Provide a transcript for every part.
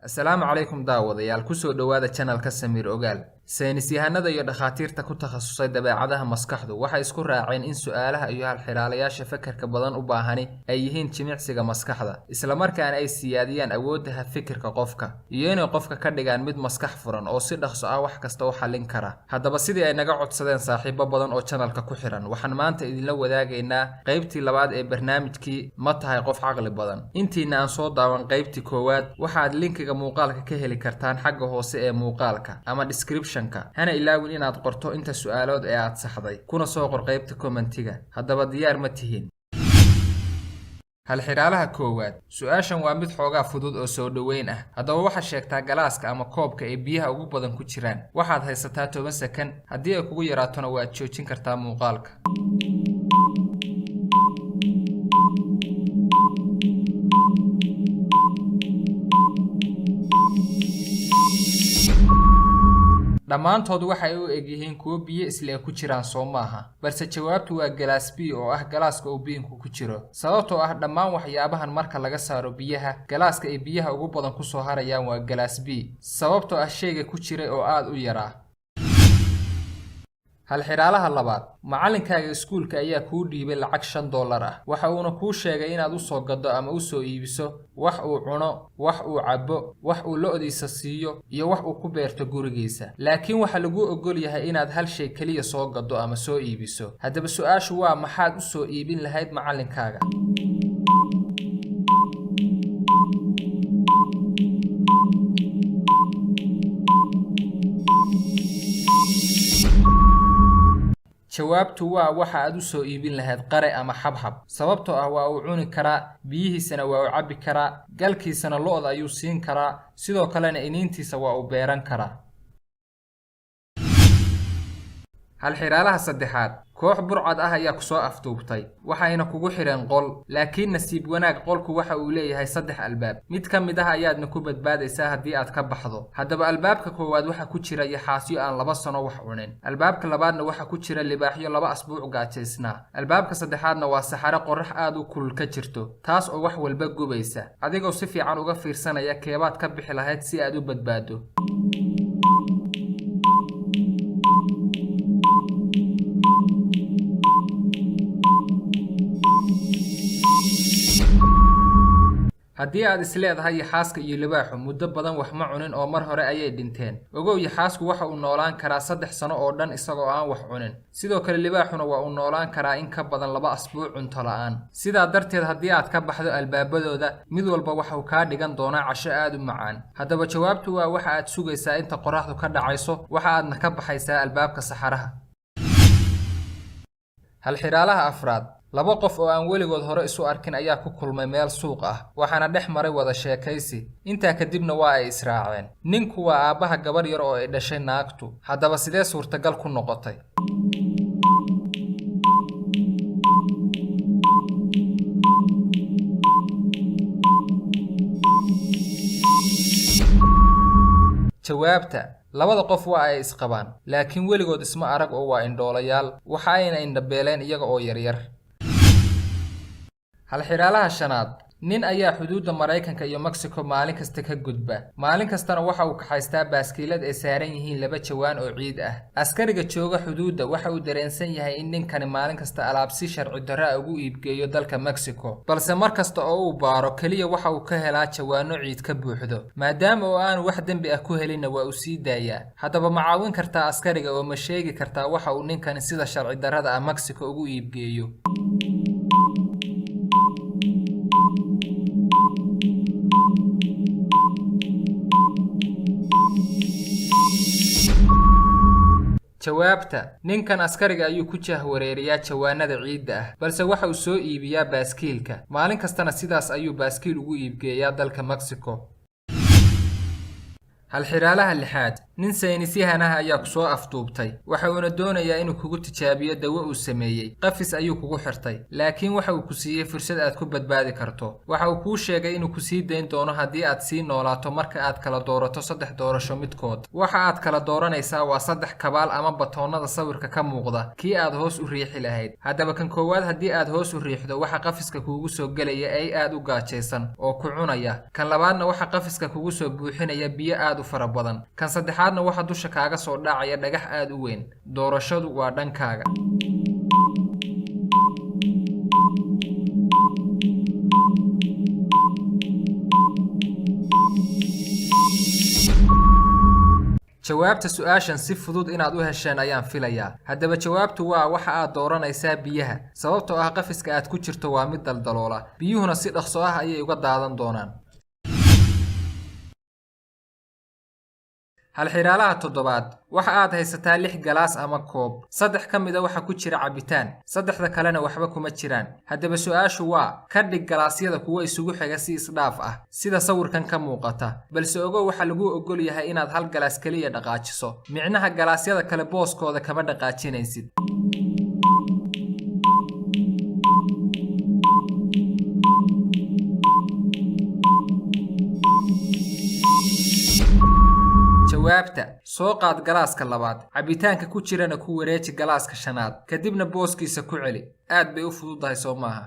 Asalaamu calaykum daawadayaal, kusoo dhowaada channelka Samiir Ogaal. Saynis yahanada iyo dhakhaatiirta ku takhasusay dabeecadaha maskaxdu waxay isku raaceen in su'aalaha iyo halxiraalayaasha fekerka badan u baahani ay yihiin jimicsiga maskaxda, islamarkaana ay siyaadiyaan awoodda fikirka qofka iyo inay qofka ka dhigaan mid maskax furan oo si dhaqso ah wax kasta u xallin kara. Haddaba, sidii ay naga codsadeen saaxiibo badan oo channelka ku xiran, waxaan maanta idinla wadaagaynaa qaybtii labaad ee barnaamijkii "Ma tahay qof caqli badan?" Intiina aan soo daawan qaybtii koowaad, waxaad linkiga muuqaalka ka heli kartaan xagga hoose ee muuqaalka ama descriptionka. Hana ilaawin inaad qorto inta su'aalood ee aad saxday, kuna soo qor qaybta commentiga. Haddaba, diyaar ma tihiin? Halxiraalaha koowaad. Su-aashan waa mid xoogaa fudud oo soo dhoweyn ah. Haddaba, waxaad sheegtaa galaaska ama koobka ay biyaha ugu badan ku jiraan. Waxaad haysataa 10 sakan. Haddii ay kugu yaraatona, waad joojin kartaa muuqaalka. Dhammaantood waxay u eg yihiin kuwo biyo isle ku jiraan, soo maaha? Balse jawaabtu waa galaas B oo ah galaaska uu biinku ku jiro, sababtoo ah dhammaan waxyaabahan marka laga saaro biyaha, galaaska ay biyaha ugu badan kusoo harayaan waa galaas B, sababtoo ah shayga ku jiray oo aad u yaraa. Halxiraalaha labaad. Macallinkaaga iskuulka ayaa kuu dhiibay lacag $5 ah. Waxa uuna kuu sheegay inaad u soo gaddo ama u soo iibiso wax uu cuno, wax uu cabbo, wax uu lo'diisa siiyo iyo wax uu ku beerto gurigiisa. Laakiin waxaa laguu oggol yahay inaad hal shay keliya soo gaddo ama soo iibiso. Haddaba, su-aashu waa: maxaad u soo iibin lahayd macallinkaaga? Jawaabtu waa: waxa aad u soo iibin lahayd qare ama xabxab, sababtoo ah waa uu cuni karaa, biyihiisana waa uu cabbi karaa, galkiisana lo'da ayuu siin karaa, sidoo kalena iniintiisa waa uu beeran karaa. Halxiraalaha saddexaad. Koox burcad ah ayaa kusoo afduubtay, waxayna kugu xidheen qol. Laakiin nasiib wanaag, qolku waxa uu leeyahay saddex albaab. Mid ka mid ah ayaadna ku badbaadaysaa haddii aad ka baxdo. Haddaba, albaabka koowaad waxa ku jira yaxaasyo aan 2 sano wax cunin. Albaabka labaadna waxa ku jira libaaxyo 2 asbuuc gaajaysnaa. Albaabka saddexaadna waa saxare qorrax aad u kulul ka jirto, taas oo wax walba gubaysa. Adigoo si fiican uga fiirsanaya, keebaad ka bixi lahayd si aad u badbaado? Haddii aad isleedahay yaxaaska iyo libaaxu muddo badan wax ma cunin oo mar hore ayay dhinteen, ogow, yaxaasku waxa uu noolaan karaa 3 sano oo dhan isagoo aan wax cunin. Sidoo kale libaaxuna waa uu noolaan karaa in ka badan 2 asbuuc cunto la'aan. Sidaa darteed, haddii aad ka baxdo albaabadooda mid walba, waxuu kaa dhigan doonaa casho aad u macaan. Haddaba, jawaabtu waa: waxa aad sugaysaa inta qorraxdu ka dhacayso, waxa aadna ka baxaysaa albaabka saxaraha. Halxiraalaha afraad. Laba qof oo aan weligood hore isu arkin ayaa ku kulmay meel suuq ah, waxaana dhex maray wada sheekaysi. Intaa kadibna waa ay israaceen. Ninku waa aabbaha gabarh yar oo ay dhashay naagtu. Haddaba, sidee suurtagal ku noqotay? Jawaabta: labada qof waa ay isqabaan, laakiin weligood isma arag oo waa indhoolayaal, waxa ayna indhabeeleen iyaga oo yaryar. Halxiraalaha shanaad. Nin ayaa xuduudda Maraykanka iyo Mexico maalin kasta ka gudba. Maalin kastana waxa uu kaxaystaa baaskiilad ay saaran yihiin laba jawaan oo ciid ah. Askariga jooga xuduudda waxa uu dareensan yahay in ninkani maalin kasta alaab si sharci darro ah ugu iibgeeyo dalka Mexico, balse mar kasta oo uu baaro, keliya waxa uu ka helaa jawaano ciid ka buuxdo. Maadaama oo aanu wax dembi ah ku helinna, waa uu sii daayaa. Haddaba, ma caawin kartaa askariga oo ma sheegi kartaa waxa uu ninkani sida sharci darrada ah Mexico ugu iibgeeyo? Jawaabta: ninkan askariga ayuu ku jahwareeriyaa jawaanada ciidda ah, balse waxa uu soo iibiyaa baaskiilka. Maalin kastana sidaas ayuu baaskiil ugu iibgeeyaa dalka Mexico. Halxiraalaha lixaad: nin saynisyahan ah ayaa ku soo afduubtay. Waxa uuna doonayaa inuu kugu tijaabiyo dawo uu sameeyey. Qafis ayuu kugu xirtay, laakiin waxa uu ku siiyey fursad aad ku badbaadi karto. Waxa uu kuu sheegay inuu ku sii dayn doono haddii aad sii noolaato marka aad kala doorato saddex doorasho midkood. Waxa aad kala dooranaysaa waa saddex kabaal ama batoonnada sawirka ka muuqda kii aad hoos u riixi lahayd. Haddaba, kan koowaad haddii aad hoos u riixdo, waxa qafiska kuugu soo gelaya ay aad u gaajaysan oo ku cunaya. Kan labaadna waxa qafiska kugu soo buuxinaya biyo aad u fara badan. Kan saddexaadna waxa dusha kaaga soo dhacaya dhagax aad u weyn. Doorashadu waa dhankaaga. Jawaabta su-aashan si fudud inaad u hesheen ayaan filayaa. Haddaba, jawaabtu waa waxa aad dooranaysaa biyaha, sababtoo ah qafiska aad ku jirto waa mid daldaloola, biyuhuna si dhaqso ah ayay uga daadan doonaan. Halxiraalaha toddobaad: waxa aad haysataa lix galaas ama koob. Saddex ka mida waxa ku jira cabitaan, saddexda kalena waxba kuma jiraan. Haddaba, su-aashu waa: ka dhig galaasyada kuwa isugu xiga si isdhaaf ah, sida sawirkan ka muuqata. Balse ogow, waxa laguu ogol yahay inaad hal galaas keliya dhaqaajiso, micnaha galaasyada kale booskooda kama dhaqaajinaysid. Jawaabta: soo qaad galaaska labaad, cabitaanka ku jirana ku wareeji galaaska shanaad, kadibna booskiisa ku celi. Aad bay u fududahay, soo maaha?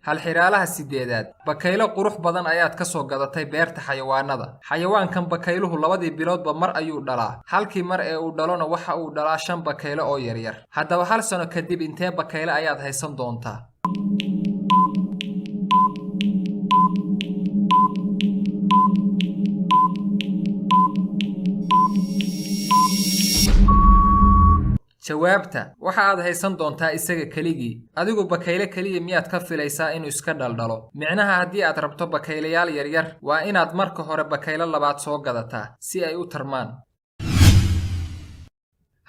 Halxiraalaha sideedaad: bakaylo qurux badan ayaad ka soo gadatay beerta xayawaanada. Xayawaankan bakayluhu 2dii biloodba mar ayuu dhalaa. Halkii mar ee uu dhalona waxa uu dhalaa shan bakaylo oo yaryar. Haddaba, hal sano kadib intee bakayle ayaad haysan doontaa? Jawaabta: waxa aad haysan doontaa isaga keligii. Adigu bakayle keliya miyaad ka filaysaa inuu iska dhaldhalo? Micnaha, haddii aad rabto bakaylayaal yaryar, waa inaad marka hore bakaylo labaad soo gadataa si ay u tarmaan.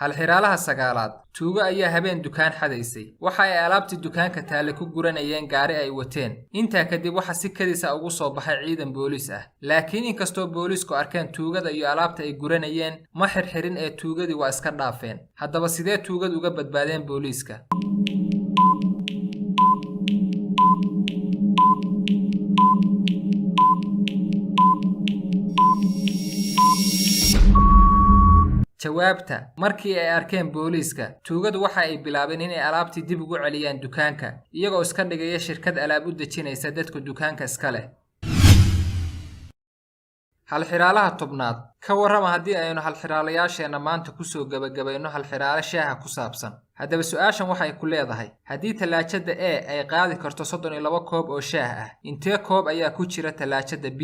Halxiraalaha sagaalaad: tuugo ayaa habeen dukaan xadaysay. Waxa ay alaabtii dukaanka taale ku guranayeen gaari ay wateen. Intaa kadib waxa si kadis ah ugu soo baxay ciidan booliis ah. Laakiin inkastoo booliisku arkeen tuugada iyo alaabta ay guranayeen, ma xirxirin ee tuugadii waa iska dhaafeen. Haddaba, sidee tuugadu uga badbaadeen booliiska? Jawaabta: markii ay arkeen booliiska, tuugadu waxa ay bilaabeen inay alaabtii dib ugu celiyaan dukaanka, iyagoo iska dhigaya shirkad alaab u dejinaysa dadka dukaanka iska leh. Halxiraalaha 10aad: ka warrama haddii aynu halxiraalayaasheenna maanta kusoo gebagabayno halxiraale shaaha ku saabsan? Haddaba, su-aashan waxay ku leedahay: haddii tallaajada A ay qaadi karto 32 koob oo shaah ah, intee koob ayaa ku jira tallaajada B?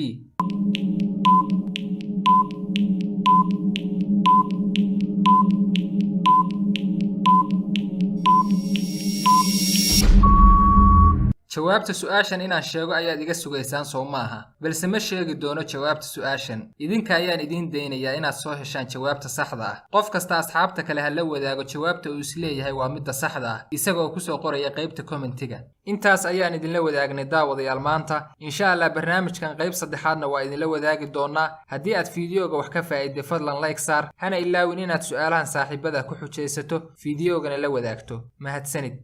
Jawaabta su-aashan inaan sheego ayaad iga sugaysaan, soo maaha? Balse ma sheegi doono jawaabta su-aashan. Idinka ayaan idiin daynayaa inaad soo heshaan jawaabta saxda ah. Qof kasta asxaabta kale ha la wadaago jawaabta uu isleeyahay waa midda saxda ah, isagoo kusoo qoraya qaybta commentiga. Intaas ayaan idinla wadaagnay, daawadayaal, maanta. Insha Allah, barnaamijkan qayb saddexaadna waa idinla wadaagi doonaa. Haddii aad fiidiyoga wax ka faa'iiday, fadlan like saar, hana ilaawin inaad su'aalahan saaxiibada ku xujaysato, fiidiyogana la wadaagto. Mahadsanid.